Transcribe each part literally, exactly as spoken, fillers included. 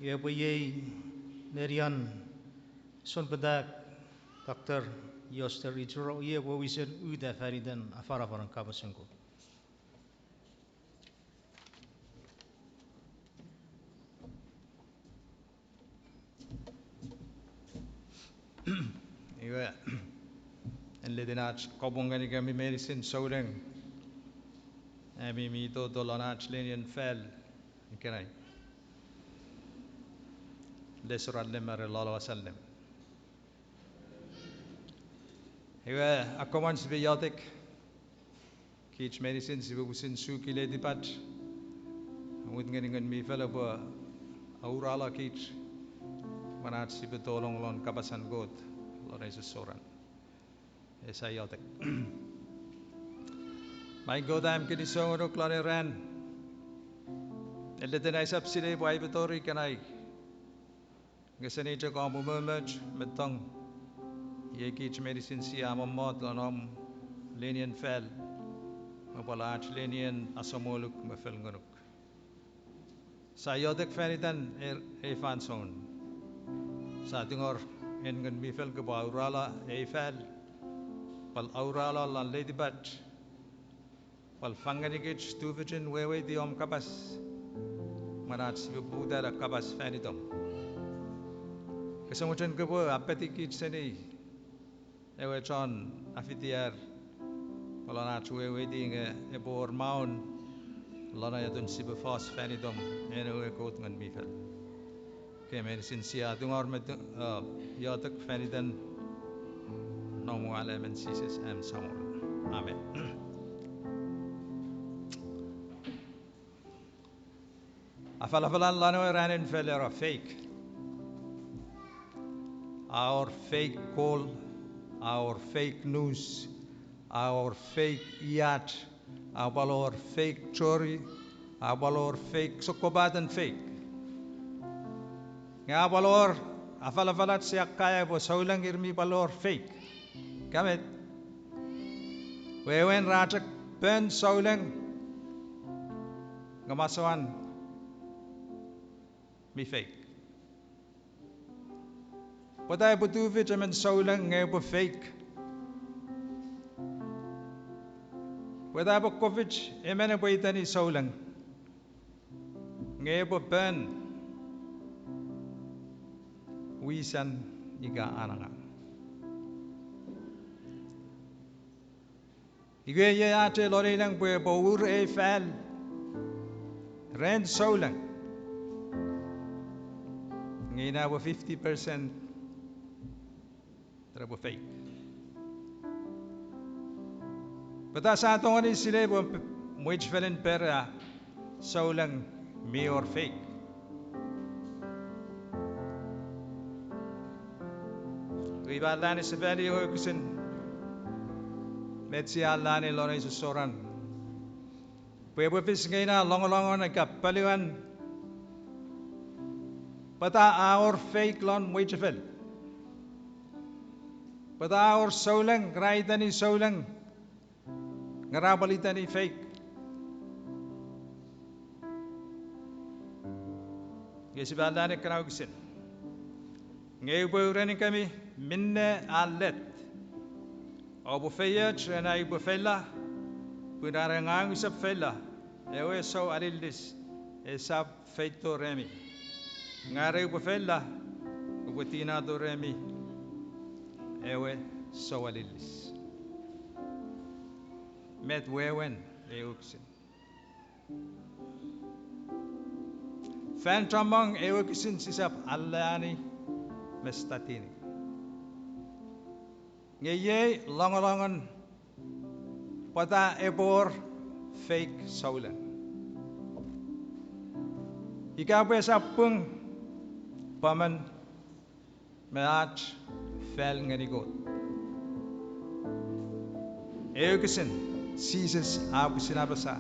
Iwe epwe iei nenian sounpatak, Doctor Yoster Ichiro, iwe epwe wisen uta fan iten afanafanen kapasen Kot. Iwe, enletin ach kapong ngenikemi meinisin souleng, ami mi toto lon ach lenien fal ikenai, lesor allim are lolowas allim. Iwe, akkomwan sipwe iotek. Kich meinisin sipwe pwisin suki letipach, mut ngeni Ngun mi Fel epwe aurala kich, mwen ach sipwe tolong lon kapasen Kot lon ei sossoran. Esa iotek. Maing Kot, am kinisou ngonuk lon ei ran. Enletin aisap sinei pwe aipwe tori ikenai. Nge seni chok om umoumoch me tong, iei kich meinisin sia mommot lon om lenien fal, me pwal ach lenien asamoluk me fel ngonuk. Sia iotek fan itan ei fansoun. Sia tingor en Ngun mi Fel kopwe aurala ei fal, pwal aurala lon letipach, pwal fang ngenikich tufichin weweiti om kapas, mwen ach sipwe poputa le kapas fan itom. Kose mochen kopwe apetikich seni ewe chon afitiar, pwal lon ach weweiti nge epwe wor maun lon ei atun sipwe fos fan itom, en ewe Kot Ngun mi Fel. Ke meinisin sia tungor me, iotek fan itan noum we alemen Jises am Samol. Amen. Afalafalan lon ewe ranin fel era fake. A wor fake call, a wor fake news, a wor fake iach, a pwal wor fake story, a pwal wor fake sokkopaten fake. Nge a pwal wor afalafalach sia kaeo pwe souleng ir mi pwal wor fake. Ka met? Wewen ra chok pon souleng, nge masouan mi fake. Pwata epwe tufich emon souleng nge epwe fake? Pwata epwe kofich emon epwe iteni souleng nge epwe pon wisan ika angang? Iwe iei ach ei lonileng pwe epwe ur ei fal ren souleng. Nge ina epwe fifty percent repwe fake. Pwata sia tongeni sinei pwe mwichefelen Perea souleng mi wor fake? Iwe ua lani sefali ewe wokisin, met sia lani lon ei sossoran, pwe epwe fis nge ina longolongon ika paluan, pwata a wor fake lon mwichefel? Pwata a wor souleng ra iteni souleng nge ra pwal iteni fake? Nge sipwe lani ekkena wokisin. Nge upwe urenikemi minne a let, oupwe feioch ren ai upwe feila, pun are ngang usap feila, ewe sou alillis esap feito remi. Nge are upwe feila, upwe tinato remi ewe sou alillis. Met wewen ei wokisin? Fan chommong ei wokisin sisap alleani me statini. Nge iei longolongon pwata epwe wor fake souleng. Ika pwe esap pung pwomwen me ach fal ngeni Kot. Ei wokisin, Jises a pwisin apasa,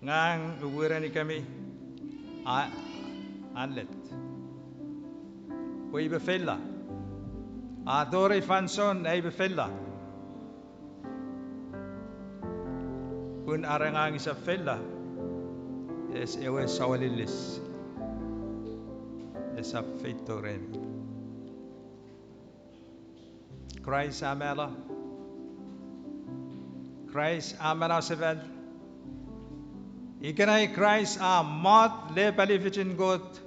ngang upwe urenikemi a, a let, pwe upwe feila. A tori fansoun ai upwe feila, pun are ngang usap feila, Ese ewe sou alilis esap feito remi. Kraist a malo. Kraist a manausefal. Ikenai Kraist a mot le palifichin Kot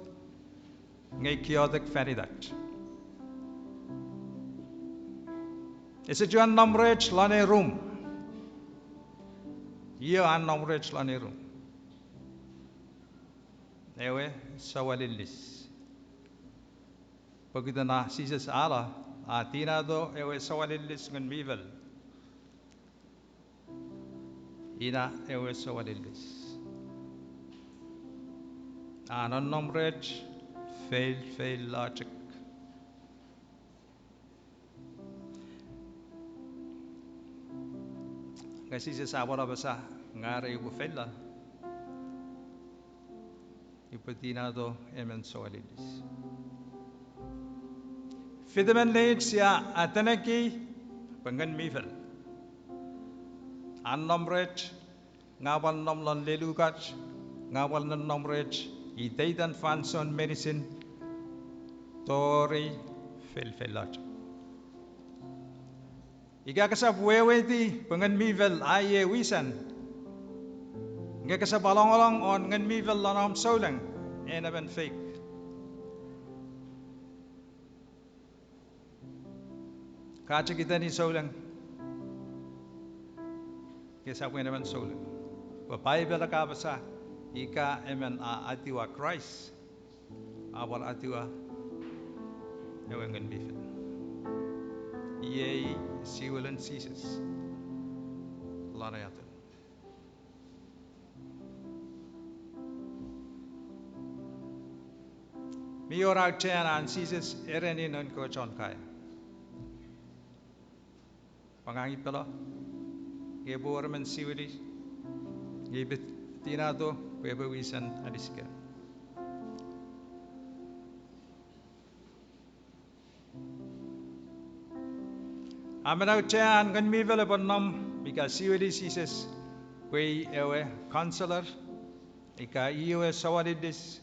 nge iotek fan itach. Ese chuen nom rech lon ei rum. Io a nom rech lon ei rum? Ewe sou alilis. Pokiten a Jises a lo, a tinato ewe sou alilis Ngun mi Fel. Ina ewe sou alilis. A nonnom rech, feil, feil lochok. Nge Jises a pwal apasa, ngang upwe feilo, upwe tinato emon sou alilis. Fitemon neich sia ateneki pwe Ngun mi Fel a nom rech, nge a pwal nom lon lelukach, nge a pwal nonnom rech iteitan fansoun meinisin tori feilfeilochok. Ika kesap weweiti pwe Ngun mi Fel a iei wisan, nge kesap alongolong won Ngun mi Fel lon om souleng, en emon fake. Ka chok iteni souleng, kesap en emon souleng. Pwe Paipel a kapasa, ika emon a etiwa Kraist, a pwal etiwa ewe Ngun mi Fel. Iei siwilin Jises lon ei atun. Mi wor auchean an Jises ereni noun kewe chon kaeo, pwe ngang upwe lo, nge epwe wor emon siwili, nge upwe tinato pwe epwe wisen alisikem. A men auchean Ngun mi Fel epwe nom ika siwili Jises pwe i ewe counselor, ika i ewe sou alilis,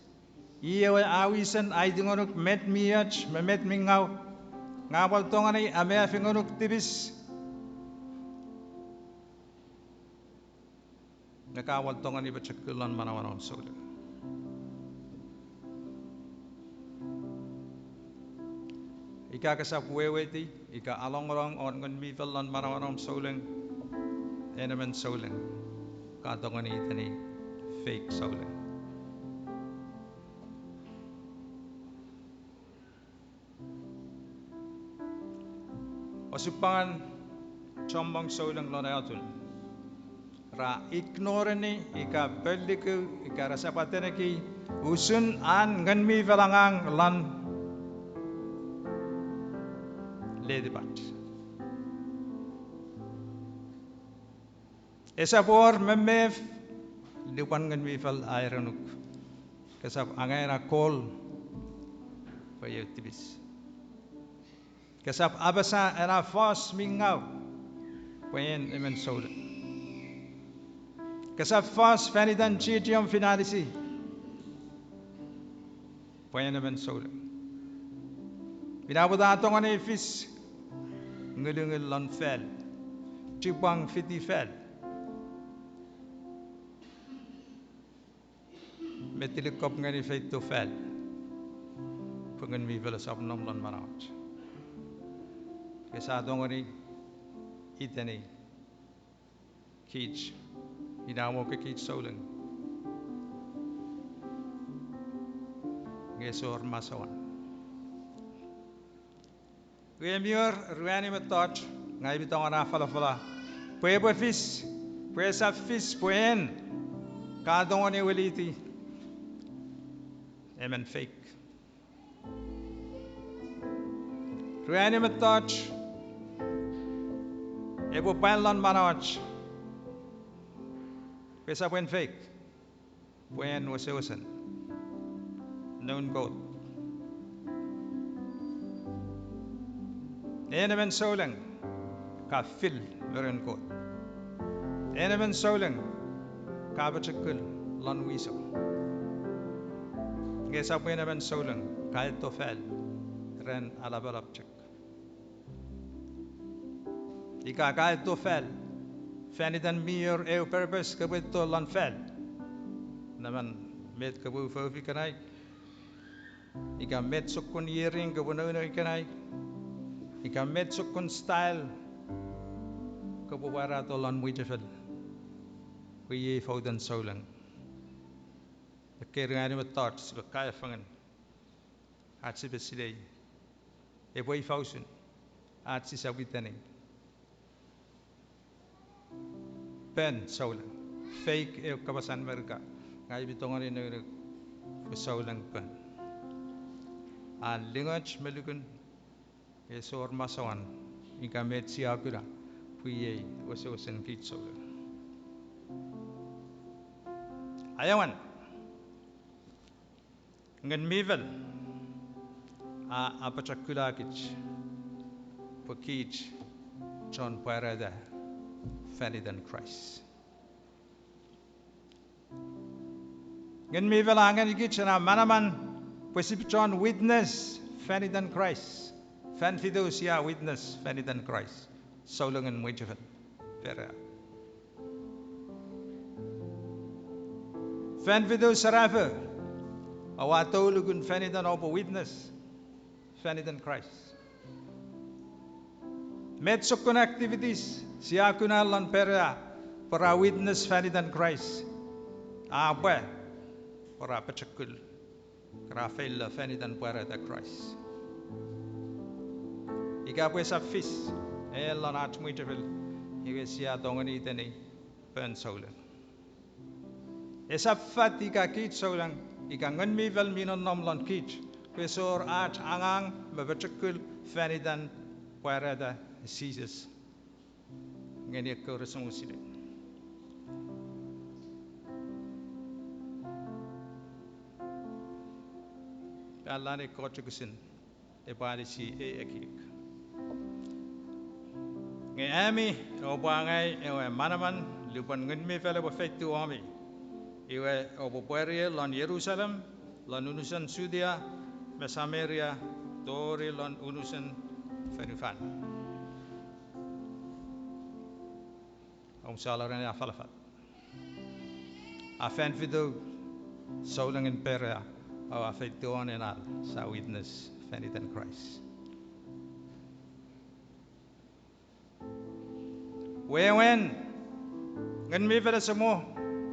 i ewe a wisen aiti ngonuk met mi och me met mi ngau, nge a pwal tongeni amefi ngonuk tipis, nge ka pwal tongeni pochokul lon manauan om souleng. Ika kesap weweiti ika alongolong won Ngun mi Fel lon manauan om souleng, en emon souleng, ka tongeni iteni fake souleng. Osupwangan chommong souleng lon ei atun ra ignoreni ika polliku ika resap ateneki usun an Ngun mi Fel angang lon letipach. Esap wor memef lupwen Ngun mi Fel a erenuk, kesap angei ena kol pwe eu tipis. Kesap apasa ena fos mi ngau pwe en emon souleng. Kesap fos fan itan chiechiom finalisi pwe en emon souleng. Ina pwata a tongeni fis ngulungul lon fel, chipwang fiti fel, me tilikop ngeni feito fel, pwe Ngun mi Fel esap nom lon manauach. Ika sia tongeni iteni kich, ina mo ke kich souleng, nge ese wor masouan. Iwe mi wor ruanu mettoch ngang mi tongeni afalafala pwe epwe fis, pwe esap fis pwe en ka tongeni weliti emon fake. Ruanu mettoch epwe pwan lon manauach pwe esap en fake, pwe en wesewesen noun Kot. En emon souleng ka fil me ren Kot. En emon souleng ka pochokul lon wisom. Nge esap pwe en emon souleng ka eto fal ren alapalap chok. Ika ka eto fal fan itan mi wor eu purpose kopwe eto lon fal. Neman met kopwe ufouf ikenai, ika met sokkun ierin kopwe nounou ikenai, ika met sokkun style kopwe pwarato lon mwichefel, pwe iei fouten souleng. Ekkei ruanu mettoch sipwe kaeo fengen ach sipwe silei epwe ifa usun ach sisap iteni pon souleng. Fake ew kapasen Merika, ngang mi tongeni nounou pwe souleng pon. A lingoch me lukun, ese wor masouan ika met sia kuna, pwe iei wesewesen kich souleng. Aewin, Ngun mi Fel a apochokulakich pwe kich chon pwarata fan itan Kraist. Ngun mi Fel a ngenikich ena manaman pwe sipwe chon witness fan itan Kraist. Fan fitu sia witness fan itan Kraist? Soulengen mwichefel Perea. Fan fitu serafo oua tou lukun fan itan oupwe witness fan itan Kraist? Met sokkun activities sia kuna lon Perea pwe ra witness fan itan Kraist, a pwa pwe ra pochokul, ra feilo fan itan pwarata Kraist? Ika pwe esap fis ei lon ach mwichefel, iwe sia tongeni iteni pon souleng. Esap fat ika kich souleng ika Ngun mi Fel mi nonnom lon kich pwe ese wor ach angang me pochokul fan itan pwarata Jises ngeni ekkewe rese mo silei. Alani ekkoch wokisin epwe alisi ei ekiek. Nge ami oupwe angei ewe manaman lupwen Ngun mi Fel epwe feitiw womi, iwe oupwe pwari lon Jerusalem, lon unusen Judia me Samaria, tori lon unusen fonufan. Omusalo ren ei afalafal. A fan fitu soulengen Perea oua feitiw won ena sa witness fan itan Kraist? Wewen, Ngun mi Fel ese mo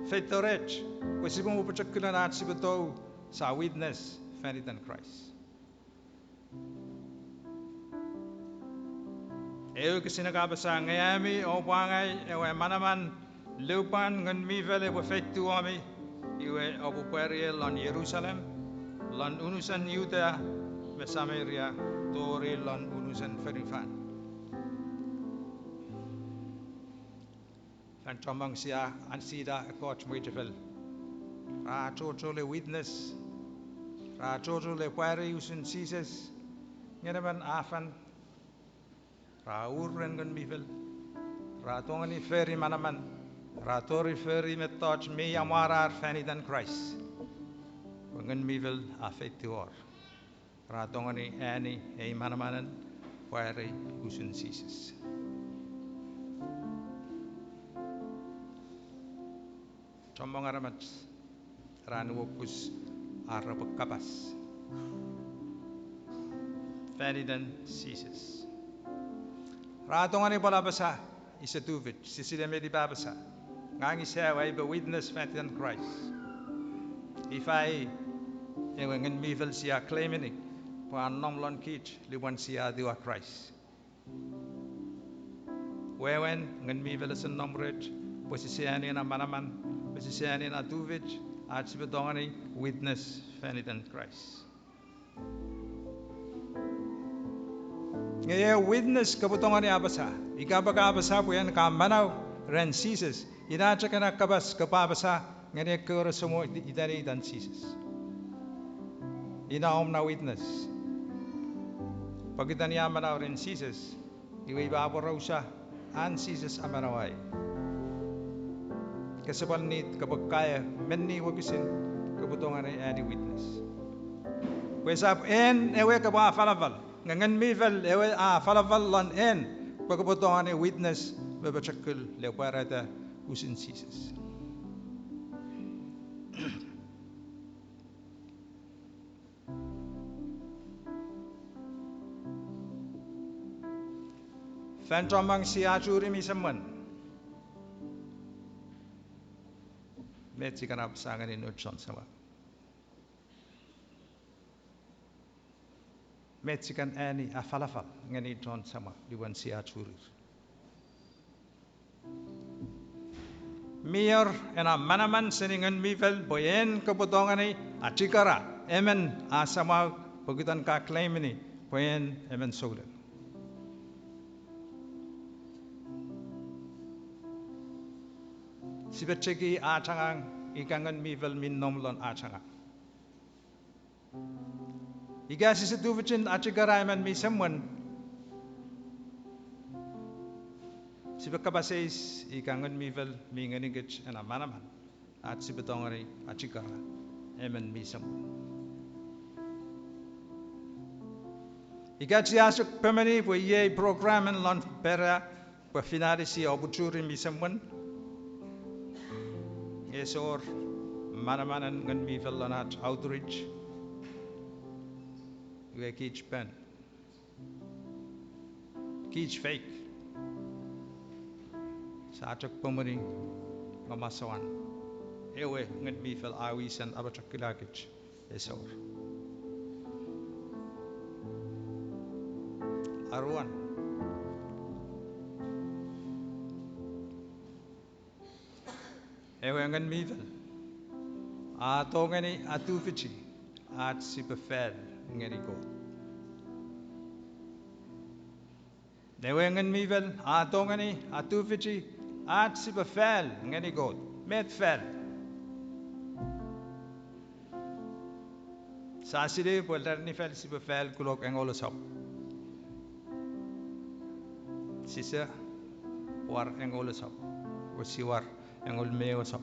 feito rech pwe sipwe mo pochokulen ach sipwe tou sa witness fan itan Kraist. Ewe wokisin a apasa, nge ami oupwe angei ewe manaman lupwen Ngun mi Fel epwe feitiw womi, iwe oupwe pwari lon Jerusalem, lon unusen Jutea me Samaria, tori lon unusen fonufan. Fan chommong sia ansida ekkoch mwichefel, ra achocho le witness, ra achocho le pwari usun Jises, nge neman a fen ra ur ren Ngun mi Fel, ra tongeni fori manaman, ra tori fori mettoch mi amwarar fan itan Kraist, pwe Ngun mi Fel a feitiw wor, ra tongeni eani ei manamanen pwari usun Jises. Chommong aramas ra nuokus ar repwe kapas fan itan Jises. Ra tongeni pwal apasa, ise tufich, sise le met ipwe apasa, ngang ise aua witness fan itan Kraist. Ifa ewe Ngun mi Fel sia claimini pwe a nom lon kich lupwen sia etiwa Kraist? Wewen, Ngun mi Fel ese nom rech pwe sise eani ena manaman, pwe sise eani ena tufich, ach sipwe tongeni witness fan itan Kraist. Nge ew witness kopwe tongeni apasa, ika pwe ka apasa pwe en ka manau ren Jises, ina chok ena kapas kopwe apasa ngeni ekkewe rese mo iteni itan Jises. Ina om na witness. Pokiten ua manau ren Jises, iwe upwe aporausa an Jises amanauei. Kese pwal need kopwe kaeo menni wokisin kopwe tongeni ani witness. Pwe esap en ewe kopwe afalafal, nge Ngun mi Fel ewe a afalafal lon en, pwe kopwe tongeni witness me pochokul le pwarata usun Jises. Fan chommong sia churi mi semwen. Met sia kan apasa ngeni nouch chon samau? Met sia kan ani afalafal ngeni chon samau lupwen sia churir? Mi wor ena manaman seni Ngun mi Fel pwe en kopwe tongeni achikara emon a samau pokiten ka claimeni pwe en emon souleng. Sipwe cheki ach angang ika Ngun mi Fel mi nom lon ach angang. Ika sise tufichin achikara emon mi semwen, sipwe kapas eis ika Ngun mi Fel mi ngenikich ena manaman ach sipwe tongeni achikara emon mi semwen. Ika sia chok pemeni pwe iei program en lon Perea pwe finalisi oupwe churi mi semwen, nge ese wor manamanen Ngun mi Fel lon ach outreach, iwe kich pon, kich fake. Sia chok pemeni nge masoan ewe Ngun mi Fel a wisen apochokulakich, ese wor. Aruan, ewe Ngun mi Fel a tongeni atufichi ach sipwe fel ngeni Kot. Ewe Ngun mi Fel a tongeni atufichi ach sipwe fel ngeni Kot. Met fel? Sia sinei pwe ren nifel sipwe fel kulok engol esop. Sise war engol esop, pwe sia war engol me ew esop.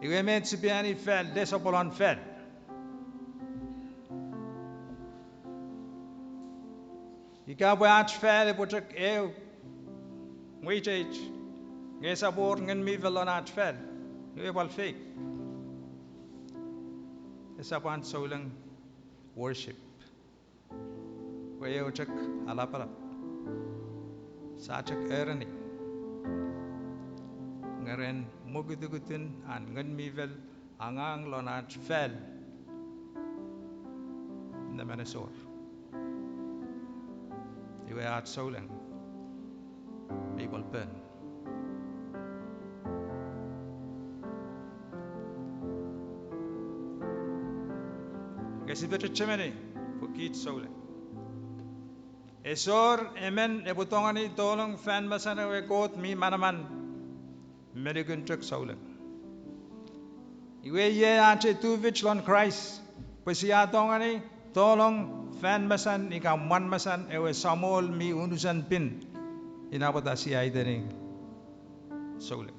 Iwe met sipwe ani fel, le sopwolon fel? Ika pwe ach fel epwe chok ew mwicheich, nge esap wor Ngun mi Fel lon ach fel, iwe pwal fake. Esap an souleng worship, pwe ew chok alapalap. Sia chok ereni. Nge ren mokutukutun an Ngun mi Fel angang lon ach fel, neman ese wor, iwe ach souleng mi pwal pon. Nge sipwe chechemeni pwe kich souleng. Ese wor emon epwe tongeni tolong fan mesen ewe Kot mi manaman me nukun chok souleng. Iwe iei ach ei tufich lon Kraist, pwe sia tongeni tolong fan mesen ika mwen mesen ewe Samol mi unusen pin, ina pwata sia iteni souleng.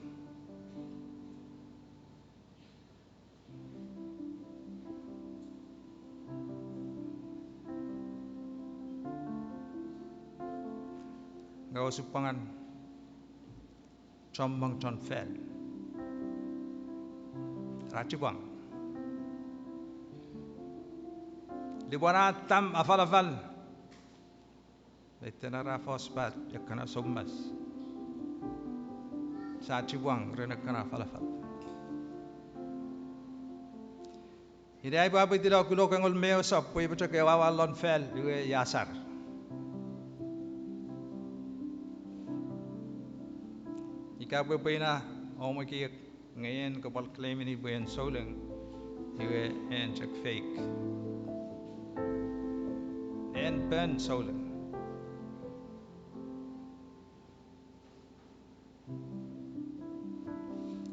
Nge osupwangan chommong chon fel ra chipwang. Lipwen a tam afalafal, iten ra fos pat ekkana soumas, sia chipwang ren ekkana afalafal. Ina pwe a pwitilo kulok engol me ew esop pwe epwe chok ew awa lon fel iwe iasar. Ika pwe epwe ina omw ekiek, nge en kopwal claimeni pwe en souleng, iwe en chok fake. En pon souleng.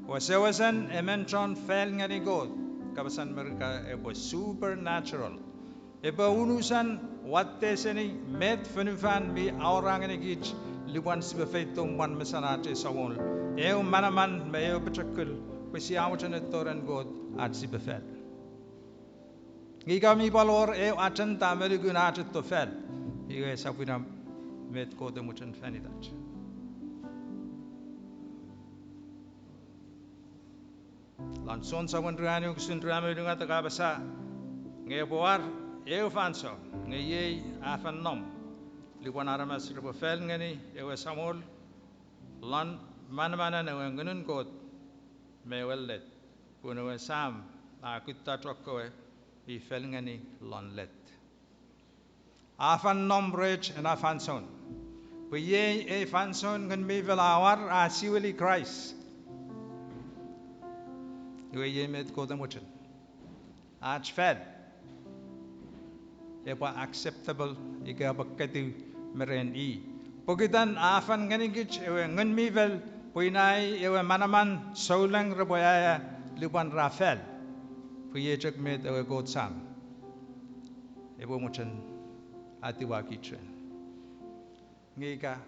Wesewesen emon chon fel ngeni Kot, kapasen Merika epwe supernatural. Epwe unusan watte seni met fonufan mi awora ngenikich Lupwen sipwe feito mwen mesen ach ei Samol, eu manaman me eu pochokul, pwe sia mochen etto ren Kot ach sipwe fel. Nge ika mi pwal wor eu agenda me lukun ach etto fel, iwe esap ina met Kot e mochen fan itach. Lon Jon sopun ruanu wokisin rue me unungat a apasa, nge epwe war eu fansoun, nge iei a fen nom, lupwen aramas repwe fel ngeni ewe Samol lon manamanen ewe Ngunun Kot me ewe let, pun ewe Sam a kutta chokkewe mi fel ngeni lon let. A fen nom rech ena fansoun. Pwe iei ei fansoun Ngun mi Fel a war a siwili Kraist. Iwe iei met Kot e mochen. Ach fel epwe acceptable ika epwe ketiw me ren i. Pokiten a fen ngenikich ewe Ngun mi Fel pwe ina i ewe manaman souleng repwe aea lupwen ra fel. Pwe iei chok met ewe Kot Sam epwe mochen etiwa kich ren. Nge ika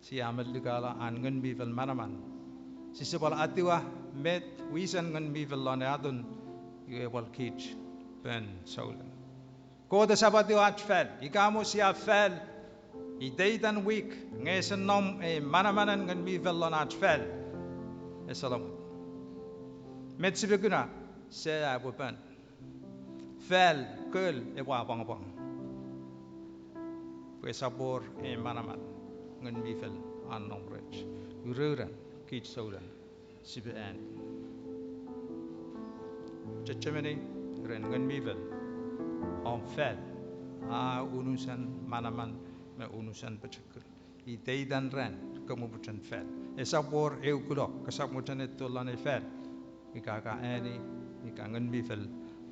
sia melukala an Ngun mi Fel manaman, sise pwal etiwa met wisen Ngun mi Fel lon atun, iwe pwal kich pen souleng. Kot esap etiwa ach fel, ika mo sia fel iteitan wik, nge ese nom ei manamanen Ngun mi Fel lon ach fel, ese lamot. Met sipwe kuna, sia epwe pen fel, kol epwe apwangapwang. Pwe esap wor ei manaman Ngun mi Fel a nom rech. Ururen kich souleng sipwe ani chechemeni ren Ngun mi Fel. Om fel a unusen manaman me unusen pochokul. Iteitan ran ka mochen fel. Esap wor eu kulok kesap mochen etto lon ei fel ika ka ani ika Ngun mi Fel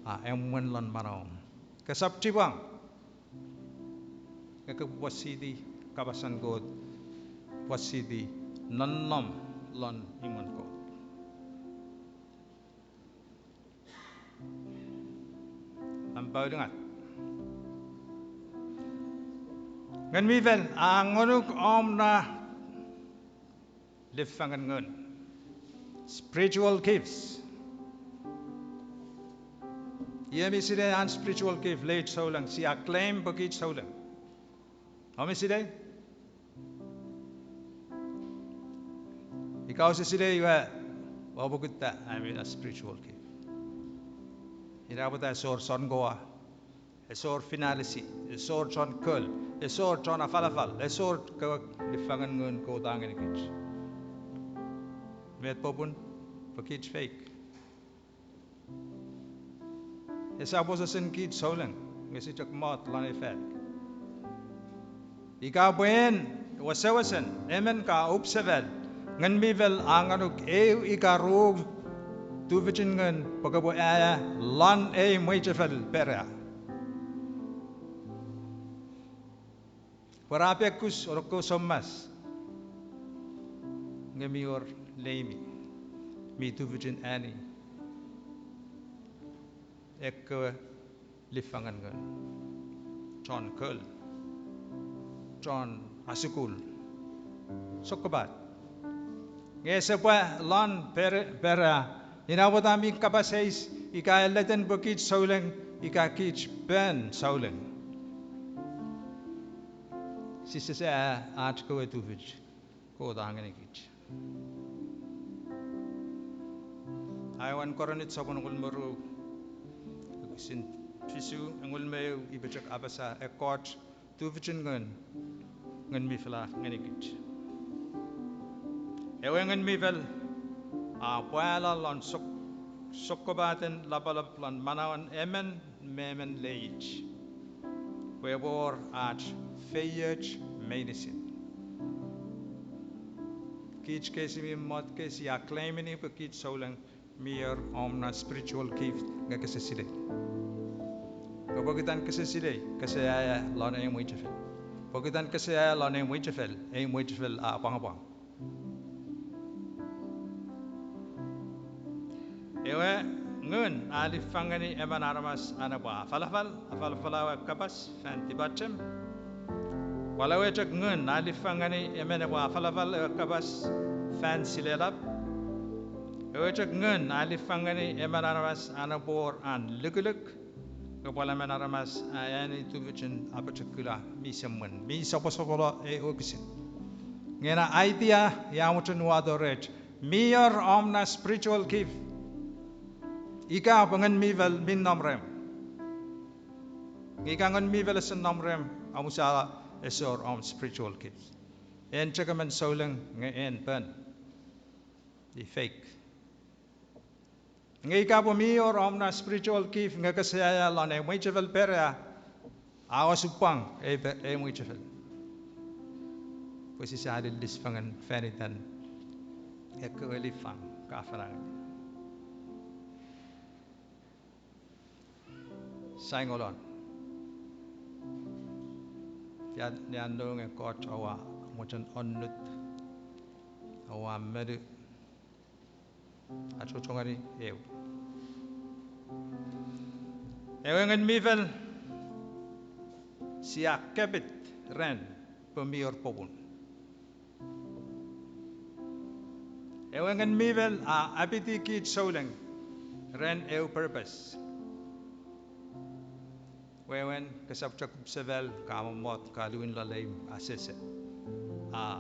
a emwen lon manauom. Kesap chipwang, nge kopwe pwasiti kapasen Kot, pwasiti nonnom lon imwen Kot. Nampa ulungat. Ngun mi Fel a ngonuk om na liffangen ngun. Spiritual gifts. Iei mi sinei an spiritual gift, leich souleng, sia claim pwe kich souleng. Om mi sinei? Ika ouse sinei iwe, oupwe kutta ami na spiritual gift. Ina pwata esor chon kowa, esor finalisi, esor chon kol, esor chon afalafal, esor kewe liffangen ngun Kot a ngenikich. Met popun? Pwe kich fake. Esap wesewesen kich souleng, nge sia chok mot lon ei fel. Ika pwe en wesewesen emon ka upsefal, Ngun mi Fel a ngonuk eu ika ru tufichin ngun pwe kopwe aea lon ei mwichefel Perea. Pwe ra pekus oloko soumas, nge mi wor leimi mi tufichin ani ekkewe liffangen ngun, chon kol, chon asukul, sokkopat. Nge ese pwa lon Pere-, Perea, ina pwata mi kapas eis ika enletin pwe kich souleng ika kich pen souleng. Sise aea ach kewe tufich Kot a ngenikich. Aewin Korint sopun engol me ru, wokisin fisu, engol me eu, ipe chok apasa ekkoch tufichin ngun Ngun mi Fel a ngenikich. Ewe Ngun mi Fel a pwala lon sok-, sokkopaten lapalap lon manauen emon me emon leich, pwe epwe wor ach feioch meinisin. Kich kei si mi mot kei sia claimini pwe kich souleng, mi wor om na spiritual gift nge kese silei. Nge pokiten kese silei, kese aea lon ei mwichefel. Pokiten kese aea lon ei mwichefel, ei mwichefel a apwangapwang. Ewe ngun a lifang ngeni emon aramas an epwe afalafal, afalafala ewe kapas fan tipachem. Pwal ewe chok ngun a lifang ngeni emon epwe afalafal ewe kapas fan silelap. Ewe chok ngun a lifang ngeni emon aramas an epwe wor an lukuluk, nge pwal emon aramas a eani tufichin apochokula mi semwen, mi soposopono ei wokisin. Nge ena idea ia mochen uwato rech, mi wor om na spiritual gift ika pwe Ngun mi Fel mi nom rem. Nge ika Ngun mi Fel ese nom rem, omusala ese wor om spiritual gift. En chok emon souleng nge en pon. I fake. Nge ika pwe mi wor om na spiritual gift nge kese aea lon ei mwichefel Perea, a osupwang ei pe-, ei mwichefel. Pwe sise alilis fengen fan itan ekkewe lifang ka fanangeni. Saingonon. Tia, nia no nge Kot oua mochen onnut, oua monu, achocho ngeni eu. Ewe Ngun mi Fel, sia kepit ren pwe mi wor popun. Ewe Ngun mi Fel a apiti kich souleng ren eu purpose. Wewen kesap chok upsefal ka mommot ka liwin lon leim asese. A,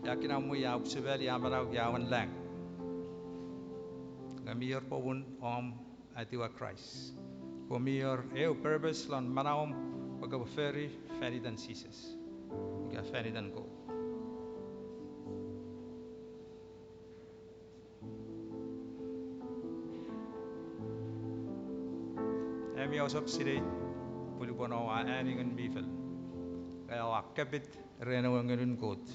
ia kinamwe ia upsefal ia manau ia wen lang. Nge mi wor popun om etiwa Kraist. Pwe mi wor eu purpose lon manauom pwe kopwe fori fan itan Jises ika fan itan Kot. Ami ousap sinei pwe lupwen oua eani Ngun mi Fel, nge oua kepit ren ewe Ngunun Kot,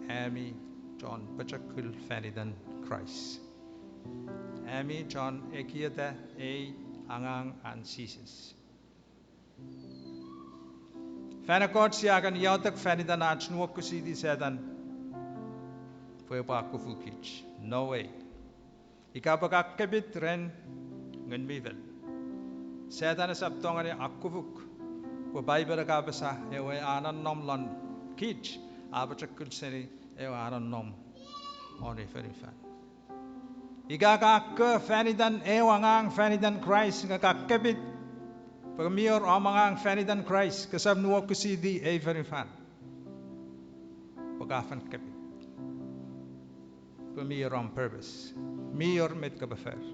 ami chon pochokul fan itan Kraist. Ami chon ekieta ei angang an Jises. Fan ekkoch sia kan iotek fan itan ach nuokusiti Setan pwe epwe akufu kich. No way. Ika pwe ka kepit ren Ngun mi Fel, Setan esap tongeni akufuk, pwe Paipel a kapasa ewe a nonnom lon kich a pochokul seni ewe a nonnom won ei fonufan. Ika ka ko fan itan ew angang fan itan Kraist nge ka kepit, pwe mi wor om angang fan itan Kraist, kesap nuokusiti ei fonufan. Pwe ka fen kepit. Pwe mi wor om purpose. Mi wor met kopwe fori.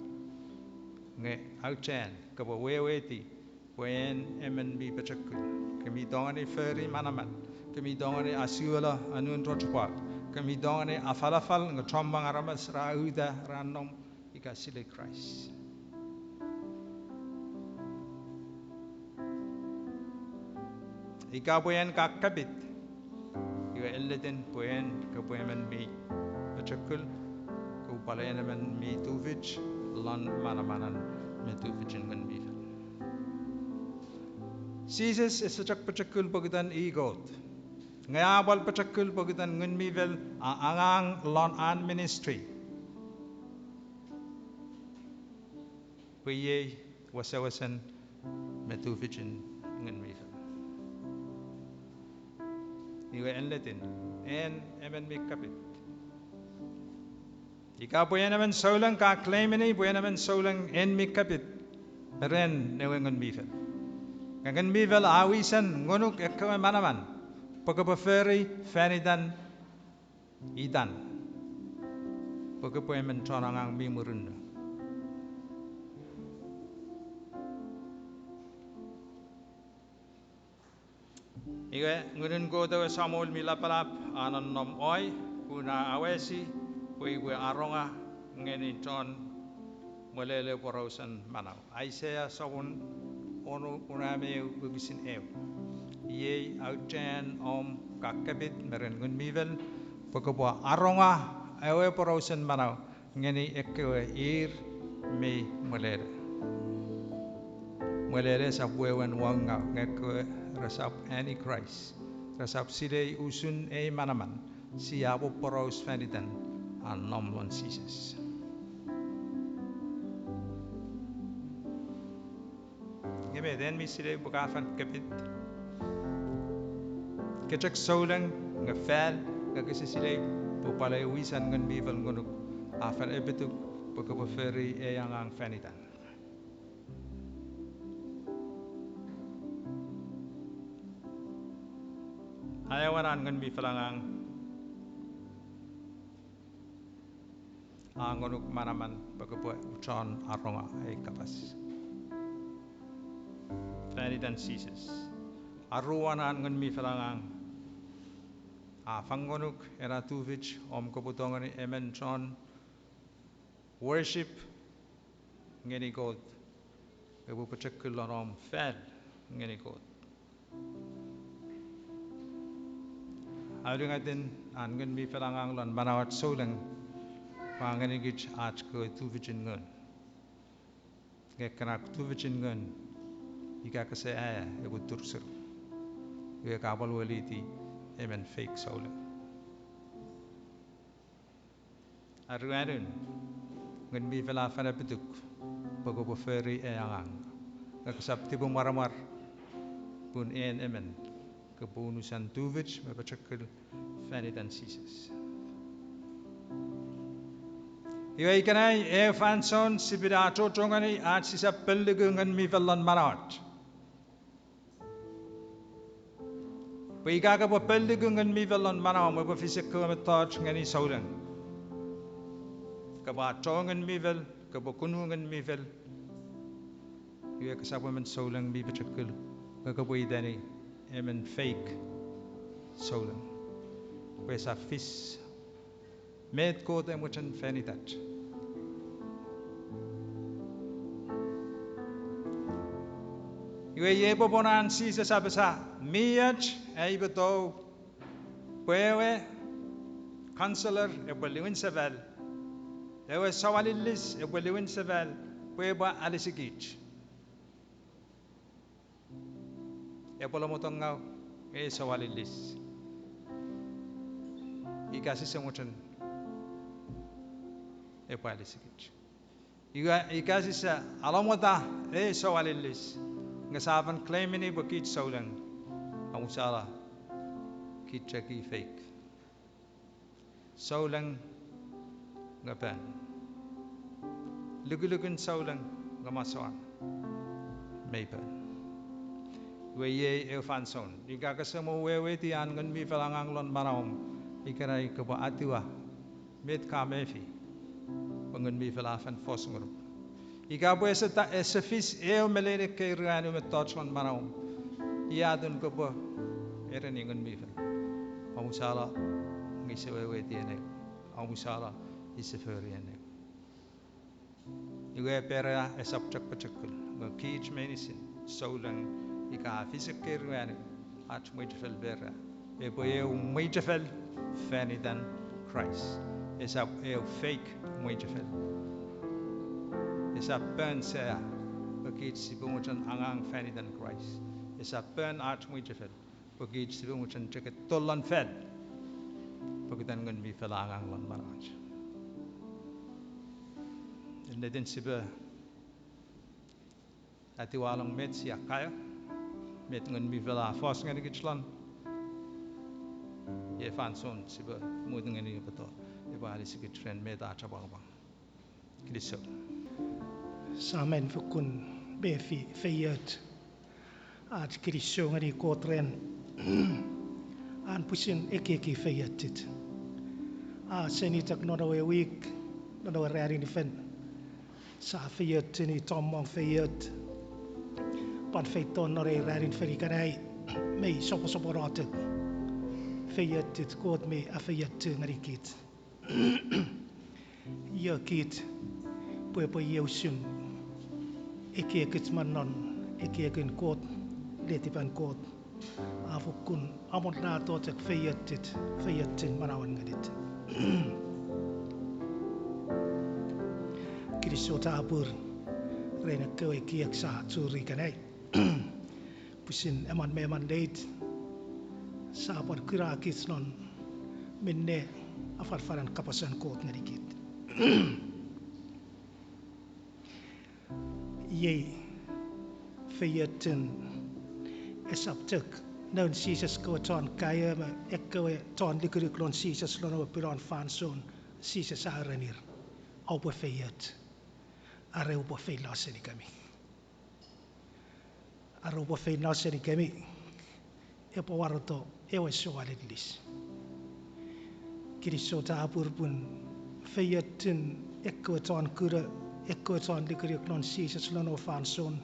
Nge auchean kopwe weweiti pwe en emon mi pochokul, ke mi tongeni fori manaman, ke mi tongeni asuelo anun rochopwak, ke mi tongeni afalafal nge chommong aramas ra uta ra nom ika silei Kraist. Ika pwe en ka kepit, iwe enletin pwe en kopwe emon mi pochokul, kopwe pwal en emon mi tufich lon manamanan me tufichin Ngun mi Fel. Jises ese chok pochokul pokiten i Kot, nge a pwal pochokul pokiten Ngun mi Fel a angang lon an ministry. Pwe iei wesewesen me tufichin Ngun mi Fel. Iwe enletin, en emon mi kepit. Ika pwe en emon souleng ka claimini pwe en emon souleng en mi kepit ren ewe Ngun mi Fel. Nge Ngun mi Fel a wisen ngonuk ekkewe manaman pwe kopwe fori fan itan itan, pwe kopwe emon chon angang mi murinno. Iwe Ngunun Kot ewe Samol mi lapalap a nonnom woi, pun a awesi pwe upwe aronga ngeni chon mwelele porausen manau. Aisea sopun wonu, unameu wokisin eu. Iei auchean om ka kepit me ren Ngun mi Fel, pwe kopwe aronga ewe porausen manau ngeni ekkewe ir mi mwelele. Mwelele esap wewen woungau nge ekkewe resap ani Kraist, resap silei usun ei manaman sia pwe poraus fan itan a nom lon Jises. Nge met, en mi silei pwe ka fen kepit? Ke chok souleng nge fel, nge kese silei pwe pwal ewe wisan Ngun mi Fel ngonuk a fen epituk pwe kopwe fori ei angang fan itan. Aewin an Ngun mi Fel angang, a ngonuk manaman pwe kopwe chon aronga ei kapas fan itan Jises. Aruan an Ngun mi Fel angang, a fang ngonuk ena tufich om kopwe tongeni emon chon worship ngeni Kot, epwe pochokul lon om fel ngeni Kot. Aulungatin an Ngun mi Fel angang lon manauach souleng, pwe a ngenikich ach kewe tufichin ngun. Nge ekkena tufichin ngun, ika kese aea, epwe turusur, iwe ka pwal weliti emon fake souleng. Aruanun, Ngun mi Fel a fen epituk pwe kopwe fori ei angang, nge kosap tipemwaramwar pun en emon kopwe unusan tufich me pochokul fan itan Jises. Iwe ikenai ew fansoun sipwe achocho ngeni ach sisap poluku Ngun mi Fel lon manauach. Pwe ika kopwe poluku Ngun mi Fel lon manauom, epwe fis ekkewe mettoch ngeni souleng. Kopwe achocho Ngun mi Fel, kopwe kunu Ngun mi Fel, iwe kosapw emon souleng mi pochokul, nge kopwe iteni emon fake souleng, pwe esap fis met Kot e mochen fan itach. Iwe iei popun an Jises apasa, mi och ai upwe tou pwe ewe Counselor epwe liwin sefal, ewe Soualilis epwe liwin sefal, pwe epwe alisikich. Epwe lomotongau ei Soualilis ika sise mochen epwe alisikich. Ika, ika sise alomota ei Soualilis, nge sa fen claimini pwe kich souleng, omusala, kich chok fake. Souleng nge pon. Lukulukun souleng nge masouan mei pon. Iwe iei ew fansoun ika kese mo weweiti an Ngun mi Fel angang lon manauom, ikenai kopwe etiwa met ka mefi pwe Ngun mi Fel a fen fos ngonuk. Ika pwe ese ta, ese fis ew me lein ekkei ruanu mettoch lon manauom, iei atun kopwe ereni Ngun mi Fel, omusala, nge ise weweiti enei, omusala, ise fori enei. Iwe Berea esap chok pochokul, nge kich meinisin souleng ika a fis ekkei ruanu, ach mwichefel Berea epwe eu mwichefel fan itan Kraist. Esap eu fake mwichefel. Esap pon sia, pwe kich sipwe mochen angang fan itan Kraist. Esap pon ach mwichefel, pwe kich sipwe mochen chok tolong fel pokiten Ngun mi Fel a angang lon manauach. Ennetin sipwe etiwalong met sia kaeo, met Ngun mi Fel a fos ngenikich lon ei fansoun sipwe mut ngeni epwe to, epwe alisikich ren met ach apwangapwang. Kinisou. Sa men fokkun mefi feioch ach kinisou ngeni Kot ren an pwisin ekieki feiochuch. A seni chok non ewe wik, non ewe ranin fel, sa feiochuni chommong feioch, pwan feito non ei ranin fel ikenai, mei soposopono chok feiochuch Kot mi afeiochu ngenikich. Io kich pwe epwe iei usun ekiekich me non ekiekin Kot, letipan Kot a fokkun amonnato chok feiochuch, feiochun manauan ngenikich. Kinisou chapur ren ekkewe ekiek sa churi ikenai. Pwisin emon me emon leich, sa pwan kuna kich non minne afanafanan kapasen Kot ngenikich. Iei feiochun esap chok noun Jises kewe chon kaeo me ekkewe chon lukuluk lon Jises lon ewe pilon fansoun, Jises a erenir, oupwe feioch, are upwe feino senikemi. Are upwe feino senikemi, epwe wareto ewe sou alilis. Kinisou chapur pun feiochun ekkewe chon kuna, ekkewe chon lukuluk lon Jises lon ewe fansoun.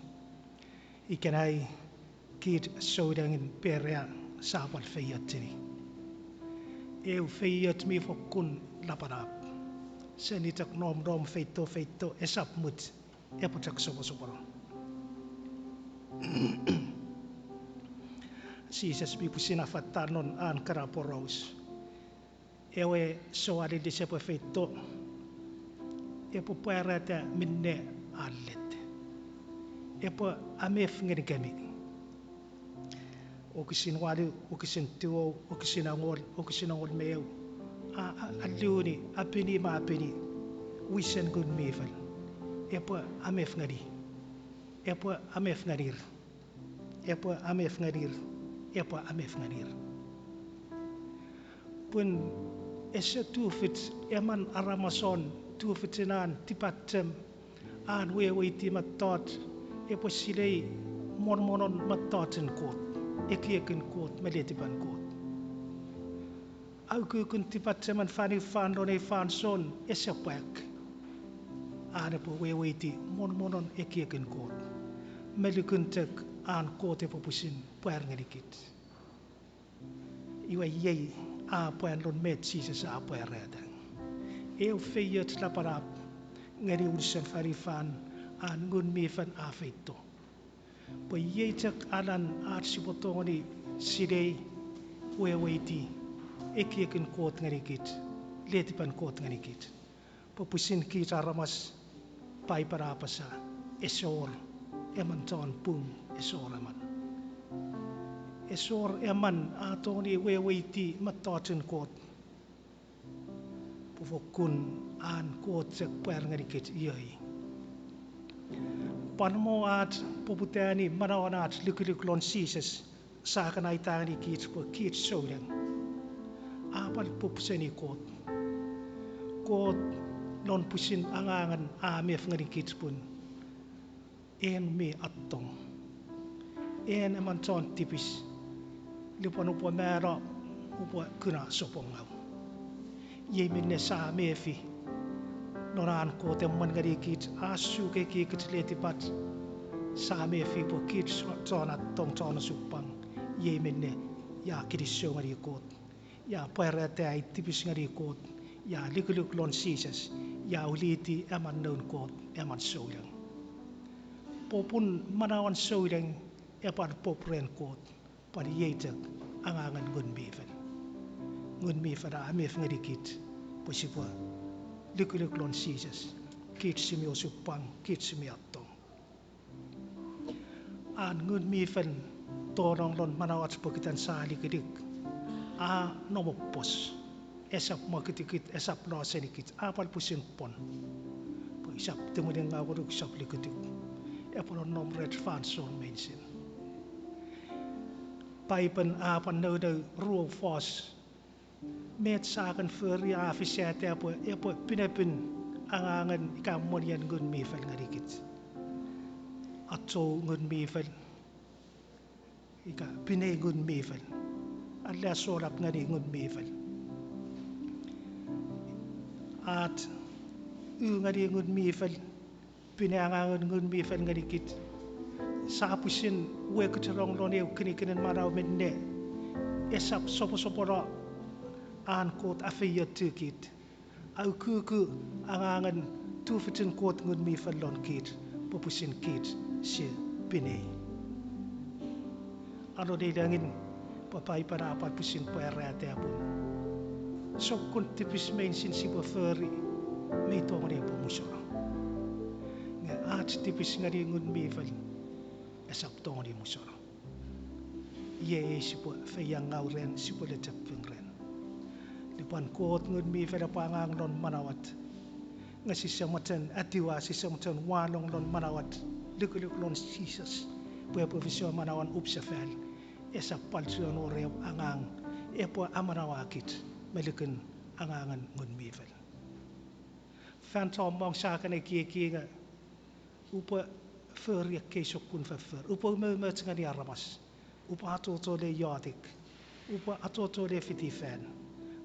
Ikenai kich soulengin Perea sia pwal feiochuni. Eu feioch mi fokkun lapalap. Seni chok nom nom, feito feito, esap much, epwe chok soposopono. Jises mi pwisin affata non an kana poraus, ewe sou alilis epwe feito, epwe pwarata minne a let, epwe amef ngenikemi. Wokisin walu, wokisin tiu, wokisin engol, wokisin engol me eu, a, a, aluni, apini me apini wisen Ngun mi Fel. Epwe amef ngeni, epwe amef ngenir, epwe amef ngenir, epwe amef ngenir. Pun ese tufich emon aramason tufichin an tipachem, an weweiti mettoch, epwe silei monomonon mettochun Kot, ekiekin Kot me letipan Kot. Aukukun tipachemen fonufan lon ei fansoun ese pwak an epwe weweiti monomonon ekiekin Kot me lukun chok an Kot epwe pwisin pwar ngenikich. Iwe iei a pwan lon met Jises a pwarata, eu feioch lapalap ngeni unusen fonufan an Ngun mi Fel a feito. Pwe iei chok alan ach sipwe tongeni silei, weweiti ekiekin Kot ngenikich, letipan Kot ngenikich. Pwe pwisin kich aramas, Paipen a apasa, ese wor emon chon pung, ese wor emon, ese wor emon a tongeni weweiti mettochun Kot pwe fokkun an Kot chok pwar ngenikich iei. Pwan mo ach poputani manauen ach lukuluk lon Jises, sia kan aita ngenikich pwe kich souleng, a pwal pop seni Kot. Kot lon pwisin angangen a mef ngenikich pun en mi attong, en emon chon tipis, lupwen upwe mano, upwe kuna sopwongau. Iei minne sia mefi non an Kot emwen ngenikich, a suk ekiekich letipach, sia mefi pwe kich chon attong, chon osupwang. Iei minne ia kinisou ngeni Kot, ia pwarata ai tipis ngeni Kot, ia lukuluk lon Jises, ia uliti emon noun Kot, emon souleng. Popun manauen souleng epwe pop ren Kot, pwal iei chok angangen Ngun mi Fel. Ngun mi Fel a mef ngenikich pwe sipwe lukuluk lon Jises, kich si mi osupwang, kich si mi attong. An Ngun mi Fel tonong lon manauach pokiten sia lukuluk, a nomopos, esap mwakitikit, esap lo senikich, a pwal pwisin pwon. Pwe isap tumunu ngonuk, isap lukutuk, epwe nonnom rech fansoun meinisin. Paipen a pwan nounou ruo fos, met sia kan fori a fisata pwe epwe pinepin angangen ika monien Ngun mi Fel ngenikich. Achou Ngun mi Fel, ika pinei Ngun mi Fel, aleasolap ngeni Ngun mi Fel. Ach u ngeni Ngun mi Fel, pine angangen Ngun mi Fel ngenikich, sia pwisin wekichenong lon eu kinikinin manau minne esap soposopono an Kot a feiochukich, a ukuku angangen tufichin Kot Ngun mi Fel lon kich, pwe pwisin kich si pinei. Alon ei langin, pwe Paipen a pwan pwisin pwarata pun sokkun tipis meinisin sipwe fori mi tongeni epwe musano. Nge ach tipis ngeni Ngun mi Fel esap tongeni musano. Iei sipwe feiengau ren, sipwe lechepung ren. Lupwen Kot Ngun mi Fel epwe angang lon manauach, nge sise mochen etiwa, sise mochen wanong lon manauach lukuluk lon Jises pwe epwe fis ewe manauen upsefal, esap pwal chuen wor eu angang epwe amanaua kich me lukun angangen Ngun mi Fel. Fan chommong sia kan ekieki nge upwe fori ekkei sokkun foffor, upwe umoumoch ngeni aramas, upwe achocho le iotek, upwe achocho le fiti fan.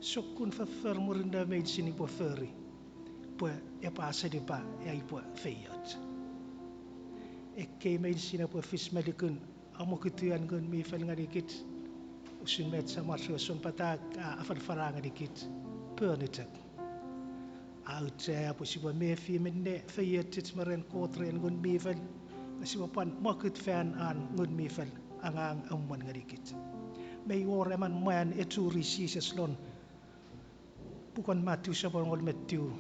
Sokkun foffor murinno meinisin upwe fori pwe epwe asenipa ai upwe feioch. Ekkei meinisin epwe fis me lukun amwokutuan Ngun mi Fel ngenikich, usun met Samach we Sounpatak a afanafana ngenikich, pon chok. Auchea pwe sipwe mefi minne feiochuch me ren Kot ren Ngun mi Fel, nge sipwe pwan mwokut fan an Ngun mi Fel angang emwen ngenikich. Mei wor emon mwan a churi Jises lon puken Mattu sopwun engol me tiu,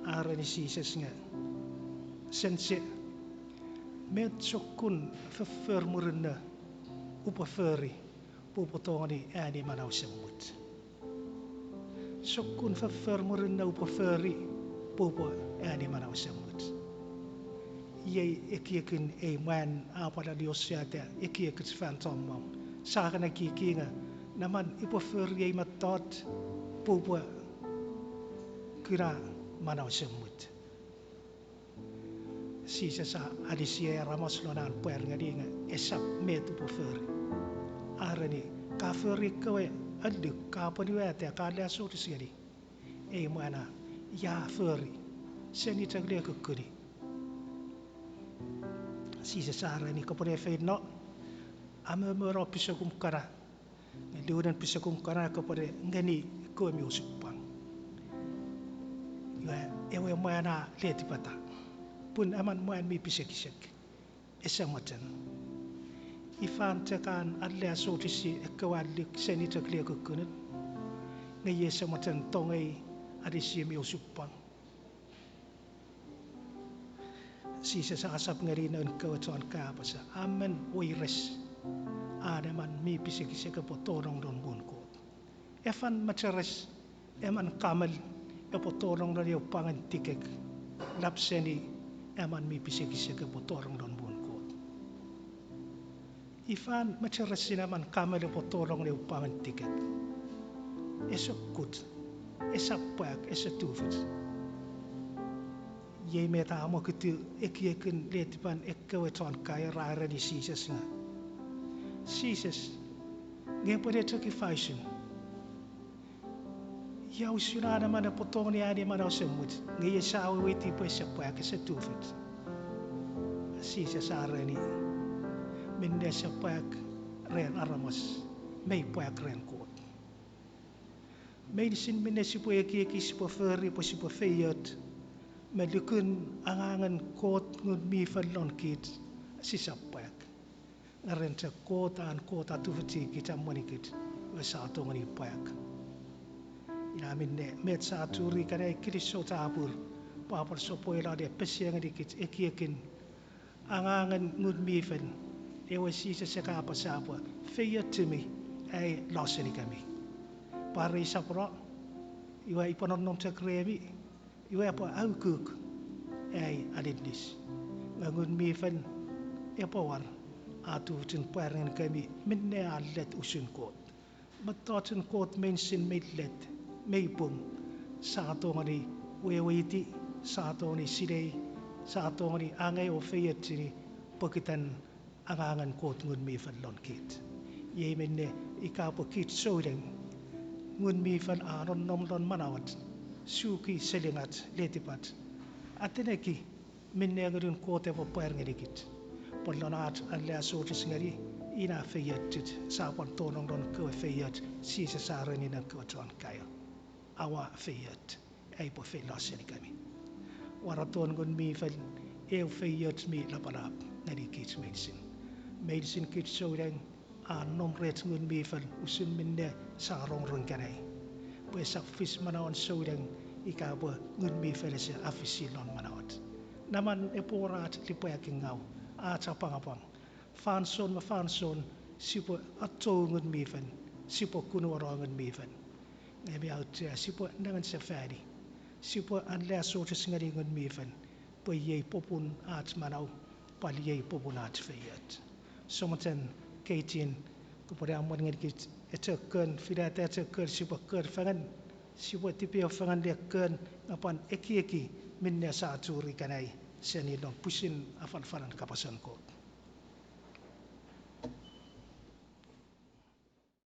a ereni Jises nge, Sense, met sokkun foffor murinno upwe fori pwe upwe tongeni ani manau esemuch? Sokkun foffor murinno upwe fori pwe upwe ani manau esemuch? Iei ekiekin ei mwan a pwal aliosuata ekiekich fan chommong. Sia kan ekieki nge, neman upwe fori ei mettoch pwe upwe kuna manau esemuch. Jises a alisi ei aramas lon an pwar ngeni nge esap met upwe fori. A ereni, ka fori ekkewe alluk, ka pwonueta, ka aleasochis ngeni. Ei mwan a, ia fori, seni chok le kukkuni. Jises a ereni, kopwene feino, amomono pisekum kana, nge liwinin pisekum kana kopwene ngeni ekkewe mi osupwang. Iwe ewe mwan a letipeta, pun emon mwan mi pisekisek, ese mochen. Ifan chok an aleasochisi ekkewe alluk seni chok le kukkunun, nge i ese mochen tongei alisi mi osupwang. Jises a sap ngeni noun kewe chon kapas, a men weires an emon mi pisekisek epwe tonong lon muun Kot. Efan mecheres emon kamel epwe tonong lon eu pwangen tikek, lap seni emon mi pisekisek epwe tonong lon muun Kot. Ifan mecheresin emon kamel epwe tonong lon eu pwangen tikek? Ese kut, esap pwak, ese tufich. Iei met a mwokutu ekiekin letipan ekkewe chon kaeo ra ereni Jises nge, Jises, nge pwe le chok ifa usun? Ia usun an emon epwe tongeni ani manau esemuch, nge iei sia weweiti pwe ese pwak, ese tufich? Jises a ereni, minne ese pwak ren aramas, mei pwak ren Kot. Meinisin minne sipwe ekieki sipwe fori pwe sipwe feioch me lukun angangen Kot Ngun mi Fel lon kich, sisap pwak. Nge ren chok Kot, an Kot a tufichi kich, emweni kich, iwe sia tongeni pwak. Ina minne met sia churi ikenai, kinisou chapur, pwe a pwan sopwelo ne pesengeni kich ekiekin angangen Ngun mi Fel, ewe Jises e kapas pwe, feiochumi ai lo senikemi. Pwe are isap no, iwe upwe nonnom chok remi, iwe epwe aukuk ai aninnis. Nge Ngun mi Fel epwe war, a tufichin pwar ngenikemi minne a let usun Kot. Mettochun Kot meinisin mei let, mei pung, sia tongeni weweiti, sia tongeni sinei, sia tongeni angei o feiochuni pokiten angangen Kot Ngun mi Fel lon kich. Iei minne ika pwe kich souneng, Ngun mi Fel a nonnom lon manauach, suki selingach, letipach, ateneki minne Ngunun Kot epwe pwar ngenikich. Pwe lon ach aleasochis ngeni, ina feiochuch, sia pwan tonong lon kewe feioch Jises a ereni noun kewe chon kaeo, aua feioch, ai upwe feilo senikemi. Waraton Ngun mi Fel, eu feioch mi lapalap ngeni kich meinisin. Meinisin kich souneng, a nom rech Ngun mi Fel usun minne sia rongorong ikenai. Pwe esap fis manauen souneng ika pwe Ngun mi Fel ese afisi lon manauach. Neman epwe wor ach lipwakingau, ach apwangapwang. Fansoun me fansoun sipwe achou Ngun mi Fel, sipwe kunuono Ngun mi Fel. Nge mi auchea sipwe nengeni sefani, sipwe aleasochis ngeni Ngun mi Fel, pwe iei popun ach manau, pwal iei popun ach feioch. Sia mochen keitin Kopwe ne amwal ngenikich echo kon, finata echo kon sipwe kon fengen, sipwe tipeeu fengen le kon, nge pwan ekieki minne sia churi ikenai seni lon pwisin afanafanen kapasen Kot.